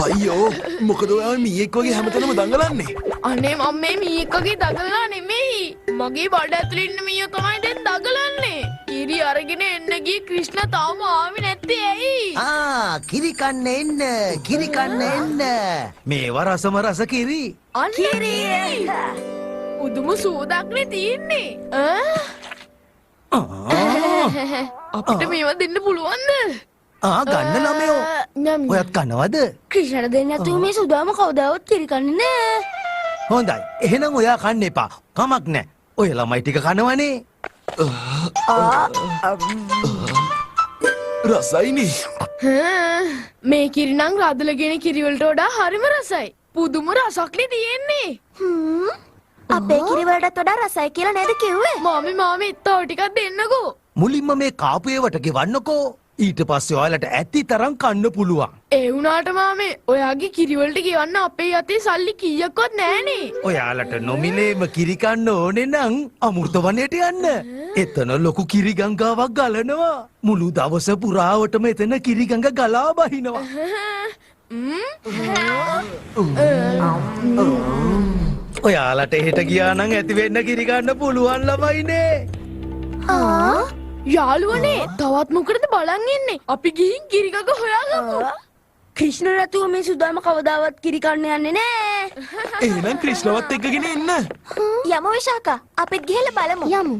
අයියෝ මොකද ඔයා මීයෙක් වගේ හැමතැනම දඟලන්නේ? අනේ මම මේ මීයෙක් වගේ දඟලලා නෙමෙයි. මගේ බඩ ඇතුලේ ඉන්න මීයෝ තමයි දැන් දඟලන්නේ. කිරි අරගෙන එන්න ගිය ක්‍රිෂ්ණා තාම ආවේ නැත්තේ ඇයි? ආ කිරි කන්න එන්න, කිරි කන්න එන්න. මේවා රසම රස කිරි. අන්න කිරි. උදුම සූදක්නේ තියෙන්නේ. අපිට මේවා දෙන්න පුළුවන්ද? ආ ගන්න ළමයෝ. ඔයත් කනවද? ක්‍රිෂ්ණට දෙන්න නැතුව මේ සුදාම කවදාවත් කිරි කන්නේ නෑ. හොඳයි. එහෙනම් ඔයා කන්න එපා. කමක් නෑ. ඔය ළමයි ටික කනවනේ. රසයිනේ. මේ කිරි නම් රදලගෙන කිරි වලට වඩා හරිම රසයි. පුදුම රසක්නේ තියෙන්නේ. අපේ කිරි වලටත් වඩා රසයි කියලා නේද කිව්වේ? මාමේ මාමේ තව ටිකක් දෙන්නකෝ. මුලින්ම මේ කාපු ඒවට ගෙවන්නකෝ. ඊට පස්සේ ඔයාලට ඇති තරම් කන්න පුළුවන්. ඒ වුණාට මාමේ ඔයාගේ කිරි වලට ගෙවන්න අපේ අතේ සල්ලි කීයක්වත් නෑනේ. ඔයාලට නොමිලේම කිරි කන්න ඕනේ නම් අමෘත වනයේට යන්න. එතන ලොකු කිරි ගංගාවක් ගලනවා. මුළු දවස පුරාවටම එතන කිරි ගඟ ගලා බහිනවා. ඔයාලට එහෙට ගියා නම් ඇති වෙන්න කිරි ගන්න පුළුවන් ළමයිනේ. ආ යාළුවනේ තවත් මොකටද බලන් ඉන්නේ? අපි ගිහින් කිරි ගඟ හොයාගමු. ක්‍රිෂ්ණ නැතුව මේ සුදාම කවදාවත් කිරි කන්න යන්නේ නෑ. එහෙනම් ක්‍රිෂ්ණවත් එක්කගෙන එන්න. යමු විශාකා, අපිත් ගිහලා බලමු. යමු.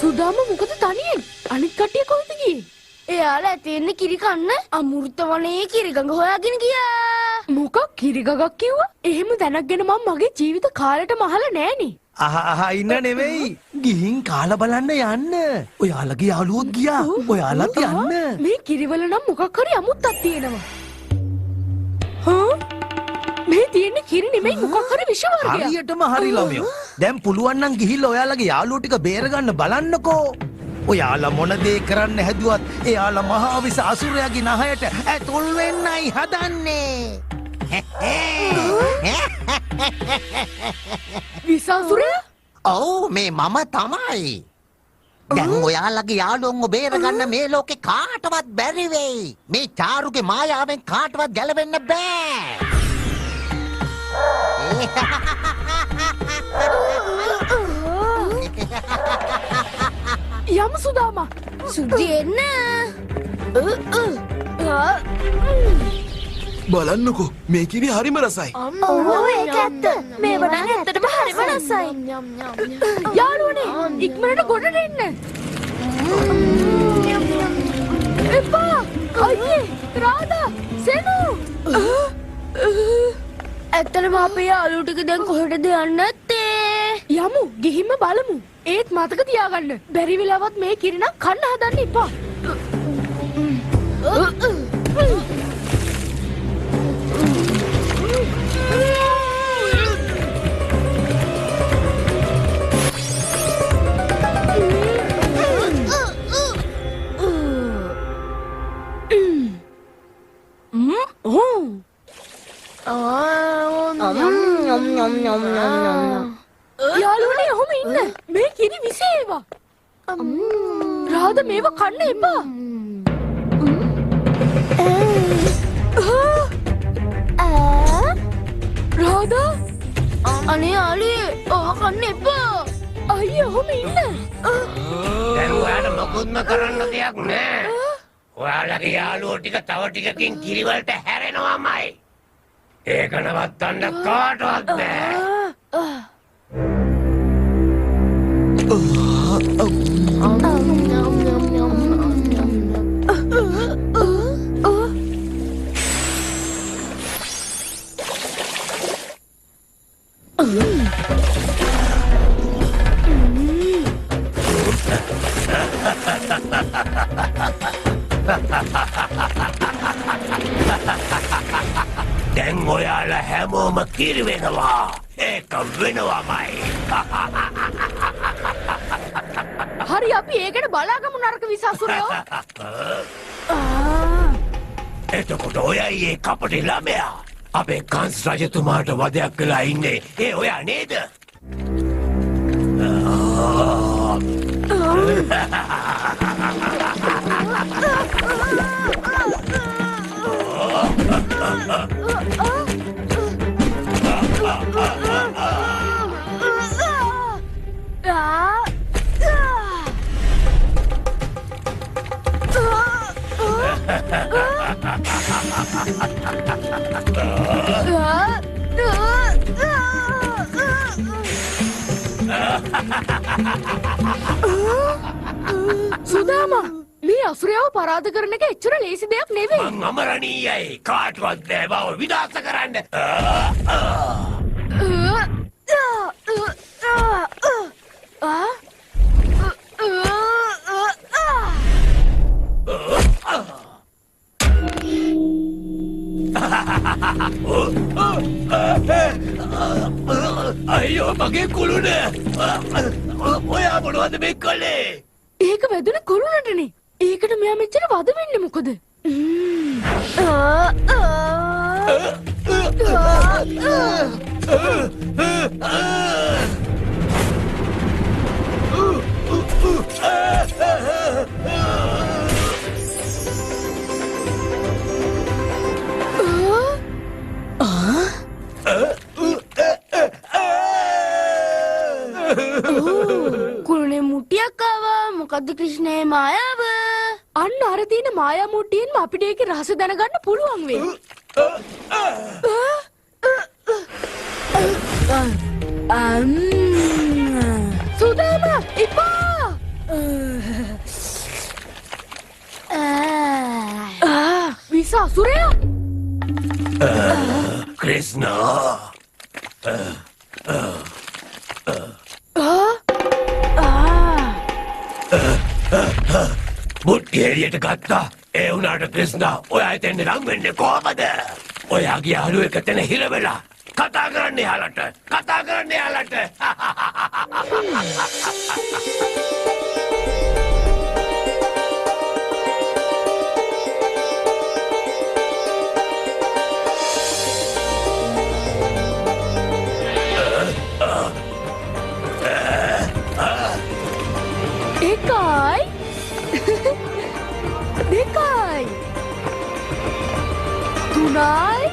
සුදාම මොකද තනියෙන්? අනිත් කට්ටිය කොහෙද ගියේ? එයාලා ඇති වෙන්නේ කිරි කන්න අමෘත වනයේ කිරි ගඟ හොයාගෙන ගියා. මොකක් කිරි ගඟක් කිව්වා? එහෙම දැනක් ගැන මම මගේ ජීවිත කාලෙටම අහලා නෑනේ. අහ අහ ඉන්න නෙවෙයි. ගිහින් කාලා බලන්න යන්න. ඔයාලගේ යාළුවොත් ගියා. ඔයාලත් යන්න. මේ කිරිවල නම් මොකක් හරි අමුත්තක් තියෙනවා. හා? මේ තියෙන්නේ කිරි නෙමෙයි මොකක් හරි විෂ වර්ගයක්. හරියටම හරි ළමයෝ. දැන් පුළුවන් නම් ගිහිල්ලා ඔයාලගේ යාළුවෝ ටික බේරගන්න බලන්නකෝ. ඔයාලා මොන දේ කරන්න හැදුවත් එයාලා මහා විස අසුරයාගේ නහයට ඇතුල් වෙන්නයි හදන්නේ. විස අසුරයා? ඔව් මේ මම තමයි. දැන් ඔයාලගේ යාළුවන්ව බේරගන්න මේ ලෝකේ කාටවත් බැරි වෙයි. මේ චාරුගේ මායාවෙන් කාටවත් ගැලවෙන්න බෑ. යමු සුදාමා. සුදි එන්න. බලන්නකෝ මේ කිරි හරිම රසයි. ඔව් ඒක ඇත්ත. මේව නම් ඇත්තටම හරිම රසයි. යාළුවනේ ඉක්මනට ගොඩට එන්න. එපා අයියේ රාධා සෙනු. ඇත්තටම අපේ යාළුවෝ ටික දැන් කොහෙටද යන්නේ නැත්තේ? යමු ගිහින්ම බලමු. ඒත් මතක තියාගන්න බැරි වෙලාවත් මේ කිරි නම් කන්න හදන්න එපා. යාළුවනේ ඔහොම ඉන්න. මේ කිරි විස ඒවා. රාධා මේවා කන්න එපා. රාධා අනේ යාළුවේ ඔව කන්න එපා. අයියා ඔහොම ඉන්න. දැන් ඔයාලට මොකුත්ම කරන්න දෙයක් නෑ. ඔයාලගේ යාළුවෝ ටික තව ටිකකින් කිරි වලට හැරෙනවාමයි. ඒක නවත්තන්න කාටවත් බෑ. දැන් ඔයාලා හැමෝම කිරි වෙනවා. ඒක වෙනවමයි. හරි අපි ඒකට බලාගමු නරක විස අසුරයෝ. එතකොට ඔයයි ඒ කපටි ළමයා. අපේ කංස් රජතුමාට වදයක් වෙලා ඉන්නේ ඒ ඔයා නේද? සුදාමා, මේ අසුරයව පරාද කරන එක එච්චර ලේසි දෙයක් නෙවෙයි. මං අමරණීයයි. කාටවත් බෑ බව විනාශ කරන්න. අයියෝ මගේ කුළුණ. ඔයා මොනවද මේ කළේ? ඒක වැදුනේ කුළුණටනේ. ඒකට මෙයා මෙච්චර වද වෙන්නේ මොකද? කුළුණේ මුට්ටියක් ආවා. මොකද්ද ක්‍රිෂ්ණේ මායාව? අන්න අර තියෙන මායා මුට්ටියෙන්ම අපිට ඒකේ රහස දැනගන්න පුළුවන් වෙයි. සුදාමා එපා. විස අසුරයා. ක්‍රිෂ්ණා. මුට්ටි එළියට ගත්තා. ඒ වුණාට ක්‍රිෂ්ණා ඔයා එතෙන් ලං වෙන්නේ කොහමද? ඔයාගේ යාළුවෝ එක තැන හිර වෙලා. කතා කරන්න එයාලට. කතා කරන්න එයාලට. එකයි දෙකයි තුනයි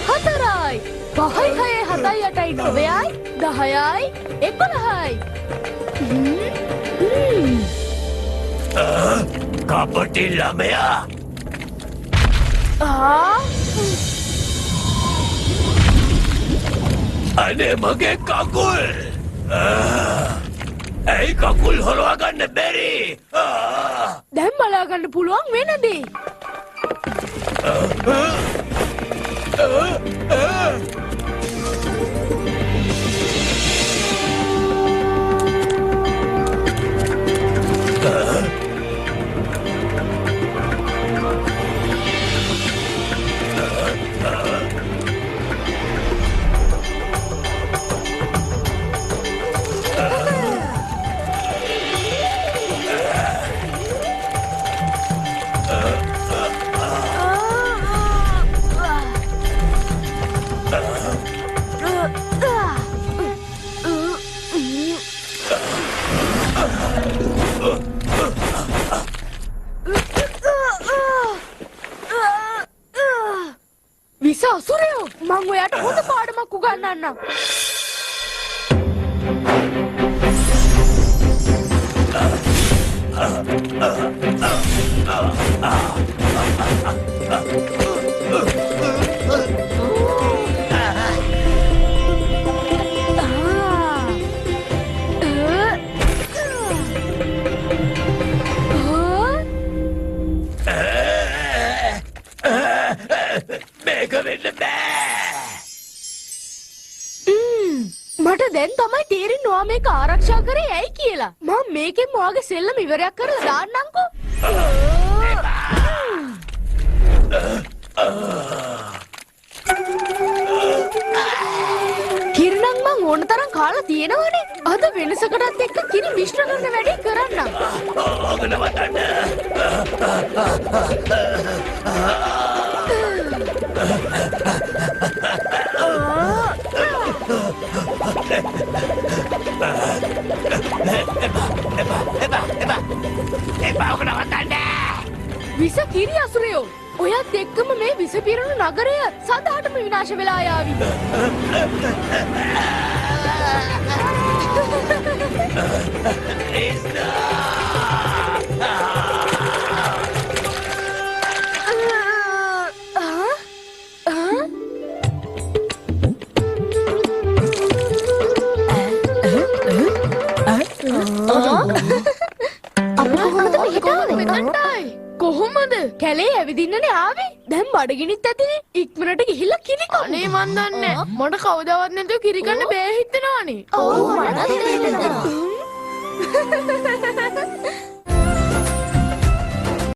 හතරයි පහයි හයයි හතයි අටයි නවයයි 10යි 11යි. කපටි ළමයා. අනේ මගේ කකුල්. ඇයි කකුල් හොරවා ගන්න බැරි? දැන් බලා ගන්න පුළුවන් වෙන දේ. විස අසුරයෝ, මං ඔයාට හොඳ පාඩමක් උගන්වන්නම්. මේක වෙන්න බෑ. මට දැන් තමයි තේරෙන්නේ ඔයා මේක ආරක්ෂා කරේ ඇයි කියලා. මම මේකෙන් ඔයාගේ සෙල්ලම ඉවරයක් කරලා දාන්නම්කෝ. කිරණන් මං ඕන තරම් කාලා තියෙනවනේ. අද වෙනසකටත් එක්ක කිරි මිශ්‍ර කරන වැඩේ කරන්නම්. ඕක නවත්තන්න. එපා එපා එපා එපා, ඕක නවත්තන්න. විස කිරි අසුරයෝ, ඔයත් එක්කම මේ විස පිරුණු නගරය සදාටම විනාශ වෙලා යාවි. අපි කොහොමද මෙහෙට ආවේ? මෙතනට ආවේ? කොහොමද? කැලේ ඇවිදින්නනේ ආවේ. දැන් බඩගිනිත් ඇතිනේ. ඉක්මනට ගිහිල්ලා කිරි කමු. අනේ මන් දන්නේ නෑ. මට කවදාවත් නැතුව කිරි කන්න බෑ හිතෙනවානේ. ඔව්, මටත් තේරෙනවා.